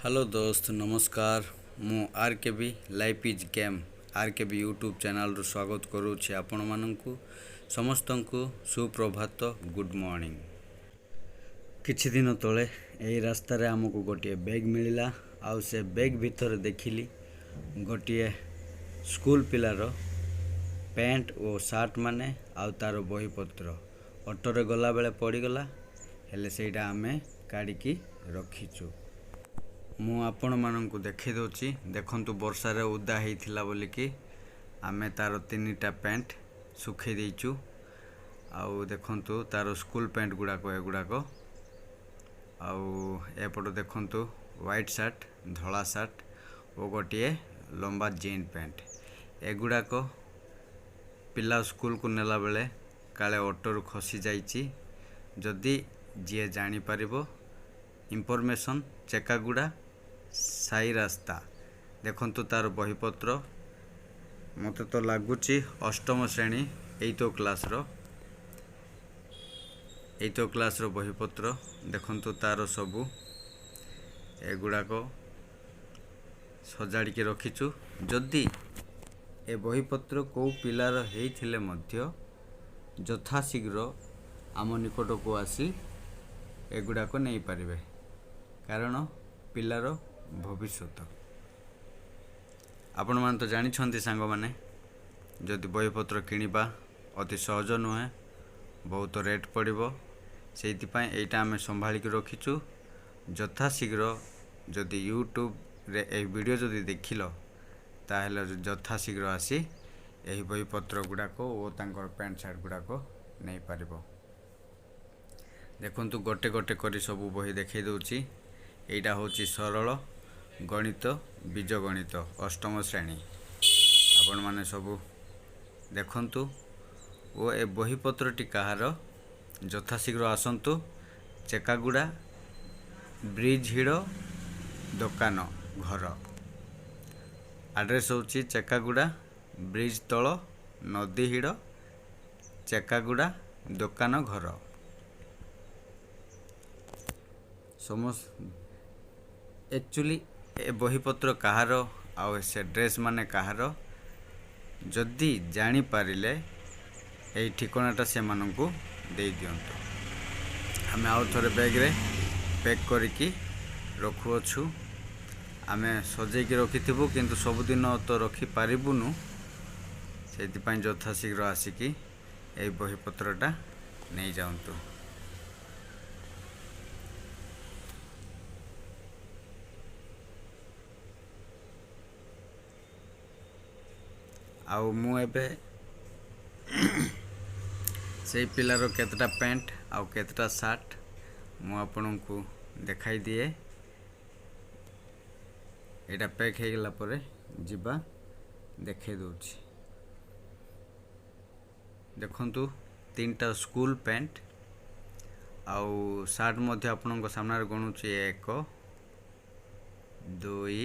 Hello ଦୋସ୍ତ, ନମସ୍କାର। ମୁଁ R K B life is game, R K B YouTube ଚ୍ୟାନେଲ୍ରୁ ସ୍ୱାଗତ କରୁଛି ଆପଣମାନଙ୍କୁ ସମସ୍ତଙ୍କୁ। ସୁପ୍ରଭାତ, ଗୁଡ଼୍ ମର୍ଣ୍ଣିଂ। କିଛି ଦିନ ତଳେ ଏହି ରାସ୍ତାରେ ଆମକୁ ଗୋଟିଏ ବ୍ୟାଗ୍ ମିଳିଲା, ଆଉ ସେ ବ୍ୟାଗ୍ ଭିତରେ ଦେଖିଲି ଗୋଟିଏ ସ୍କୁଲ ପିଲାର ପ୍ୟାଣ୍ଟ ଓ ସାର୍ଟ ମାନେ ଆଉ ତା'ର ବହିପତ୍ର। ଅଟୋରେ ଗଲାବେଳେ ପଡ଼ିଗଲା, ହେଲେ ସେଇଟା ଆମେ କାଢ଼ିକି ରଖିଛୁ। ମୁଁ ଆପଣମାନଙ୍କୁ ଦେଖାଇ ଦେଉଛି, ଦେଖନ୍ତୁ। ବର୍ଷାରେ ଓଦା ହେଇଥିଲା ବୋଲିକି ଆମେ ତା'ର ତିନିଟା ପ୍ୟାଣ୍ଟ ଶୁଖେଇ ଦେଇଛୁ। ଆଉ ଦେଖନ୍ତୁ, ତା'ର ସ୍କୁଲ ପ୍ୟାଣ୍ଟ ଗୁଡ଼ାକ ଏଗୁଡ଼ାକ। ଆଉ ଏପଟ ଦେଖନ୍ତୁ, ହ୍ୱାଇଟ୍ ସାର୍ଟ, ଧଳା ସାର୍ଟ ଓ ଗୋଟିଏ ଲମ୍ବା ଜିନ୍ ପ୍ୟାଣ୍ଟ। ଏଗୁଡ଼ାକ ପିଲା ସ୍କୁଲକୁ ନେଲା ବେଳେ କାଳେ ଅଟୋରୁ ଖସି ଯାଇଛି। ଯଦି ଯିଏ ଜାଣିପାରିବ, ଇନଫର୍ମେସନ୍, ଚେକାଗୁଡ଼ା ସାଇ ରାସ୍ତା। ଦେଖନ୍ତୁ ତା'ର ବହିପତ୍ର। ମୋତେ ତ ଲାଗୁଛି ଅଷ୍ଟମ ଶ୍ରେଣୀ, ଏଇତ କ୍ଲାସ୍ର, ଏଇତ କ୍ଲାସ୍ର ବହିପତ୍ର। ଦେଖନ୍ତୁ, ତା'ର ସବୁ ଏଗୁଡ଼ାକ ସଜାଡ଼ିକି ରଖିଛୁ। ଯଦି ଏ ବହିପତ୍ର କେଉଁ ପିଲାର ହେଇଥିଲେ ମଧ୍ୟ ଯଥାଶୀଘ୍ର ଆମ ନିକଟକୁ ଆସି ଏଗୁଡ଼ାକ ନେଇପାରିବେ, କାରଣ ପିଲାର ଭବିଷ୍ୟତ। ଆପଣମାନେ ତ ଜାଣିଛନ୍ତି ସାଙ୍ଗମାନେ, ଯଦି ବହିପତ୍ର କିଣିବା ଅତି ସହଜ ନୁହେଁ, ବହୁତ ରେଟ୍ ପଡ଼ିବ। ସେଇଥିପାଇଁ ଏଇଟା ଆମେ ସମ୍ଭାଳିକି ରଖିଛୁ। ଯଥାଶୀଘ୍ର ଯଦି ୟୁଟ୍ୟୁବରେ ଏହି ଭିଡ଼ିଓ ଯଦି ଦେଖିଲ, ତାହେଲେ ଯଥାଶୀଘ୍ର ଆସି ଏହି ବହିପତ୍ର ଗୁଡ଼ାକ ଓ ତାଙ୍କର ପ୍ୟାଣ୍ଟ ସାର୍ଟ ଗୁଡ଼ାକ ନେଇପାରିବ। ଦେଖନ୍ତୁ, ଗୋଟେ ଗୋଟେ କରି ସବୁ ବହି ଦେଖାଇ ଦେଉଛି। ଏଇଟା ହେଉଛି ସରଳ ଗଣିତ, ବୀଜଗଣିତ, ଅଷ୍ଟମ ଶ୍ରେଣୀ। ଆପଣମାନେ ସବୁ ଦେଖନ୍ତୁ ଓ ଏ ବହିପତ୍ରଟି କାହାର, ଯଥାଶୀଘ୍ର ଆସନ୍ତୁ। ଚେକାଗୁଡ଼ା ବ୍ରିଜ୍ ହିଡ଼ ଦୋକାନ ଘର। ଆଡ୍ରେସ୍ ହେଉଛି ଚେକାଗୁଡ଼ା ବ୍ରିଜ୍ ତଳ, ନଦୀ ହିଡ଼, ଚେକାଗୁଡ଼ା ଦୋକାନ ଘର। ସମସ୍ତ ଆକ୍ଚୁଆଲି ଏ ବହିପତ୍ର କାହାର ଆଉ ସେ ଡ୍ରେସ୍ ମାନେ କାହାର, ଯଦି ଜାଣିପାରିଲେ ଏଇ ଠିକଣାଟା ସେମାନଙ୍କୁ ଦେଇଦିଅନ୍ତୁ। ଆମେ ଆଉ ଥରେ ବ୍ୟାଗ୍ରେ ପ୍ୟାକ୍ କରିକି ରଖୁଅଛୁ। ଆମେ ସଜେଇକି ରଖିଥିବୁ, କିନ୍ତୁ ସବୁଦିନ ତ ରଖିପାରିବୁନୁ। ସେଇଥିପାଇଁ ଯଥାଶୀଘ୍ର ଆସିକି ଏଇ ବହିପତ୍ରଟା ନେଇଯାଆନ୍ତୁ। ଆଉ ମୁଁ ଏବେ ସେଇ ପିଲାର କେତେଟା ପ୍ୟାଣ୍ଟ ଆଉ କେତେଟା ସାର୍ଟ ମୁଁ ଆପଣଙ୍କୁ ଦେଖାଇ ଦିଏ। ଏଇଟା ପ୍ୟାକ୍ ହେଇଗଲା ପରେ ଯିବା, ଦେଖାଇ ଦେଉଛି। ଦେଖନ୍ତୁ, ତିନିଟା ସ୍କୁଲ ପ୍ୟାଣ୍ଟ ଆଉ ସାର୍ଟ ମଧ୍ୟ ଆପଣଙ୍କ ସାମ୍ନାରେ ଗଣୁଛି। ଏକ, ଦୁଇ,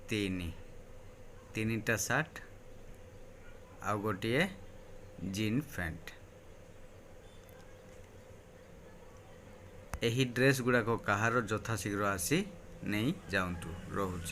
ତିନି, ତିନିଟା ସାର୍ଟ ଆଉ ଗୋଟିଏ ଜିନ୍ ପ୍ୟାଣ୍ଟ। ଏହି ଡ୍ରେସ୍ ଗୁଡ଼ାକ କାହାର, ଯଥାଶୀଘ୍ର ଆସି ନେଇ ଯାଆନ୍ତୁ। ରହୁଛି।